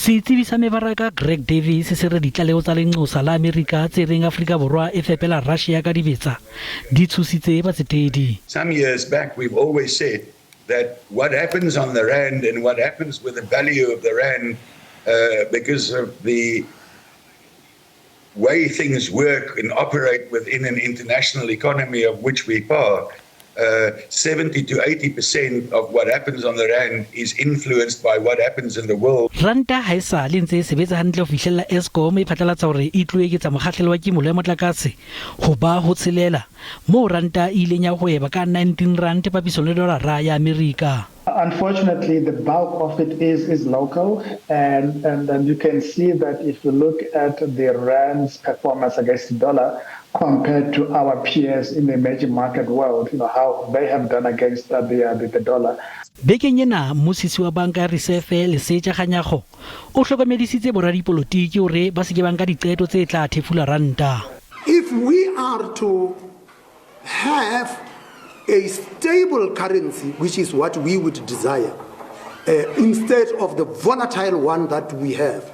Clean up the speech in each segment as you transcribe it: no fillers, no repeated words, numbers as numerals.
Setsebi sa mebaraka Greg Davies se re ditlaleho tsa lenqosa la Amerika tse reng Afrika Borwa e fepela Russia ka dibetsa di tshositse batsetedi. Some years back we've always said that what happens on the rand and what happens with the value of the rand uh, because of the way things work and operate within an international economy of which we are, 70 to 80% of what happens on the rand is influenced by what happens in the world. Ranta ha e sa le ntse e sebetsa hantle ho fihlella Eskom e phatlalatsa hore e tlo eketsa mokgahlelo wa kimollo ya motlakase ho ba ho tshelela, moo ranta e ileng ya hweba ka 19 rand papisong le dolara ya Amerika. Unfortunately, the bulk of it is, is local, and, and, and you can see that if you look at the rand's performance against the dollar compared to our peers in the emerging market world, you know, how they have done against the, the, the dollar. Bekeng ena, mmusisi wa Banka ya Risefe, Lesetja Kganyago, o hlokomedisitse boradipolotiki hore ba se ke ba nka diqeto tse tla thefula ranta. If we are to have a stable currency, which is what we would desire, uh, instead of the volatile one that we have,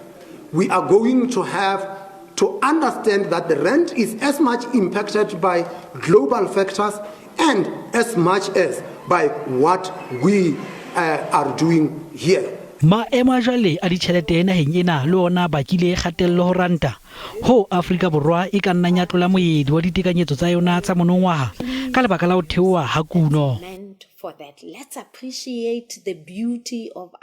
we are going to have to understand that the rand is as much impacted by global factors and as much as by what we uh, are doing here. Maemo a jwale a ditjhelete naheng ena le ona a bakile kgatello ho ranta, hoo Afrika Borwa e ka nnang ya tlola moedi wa ditekanyetso tsa yona tsa monongwaha ka lebaka la ho theoha ha kuno. For that. Let's appreciate the beauty of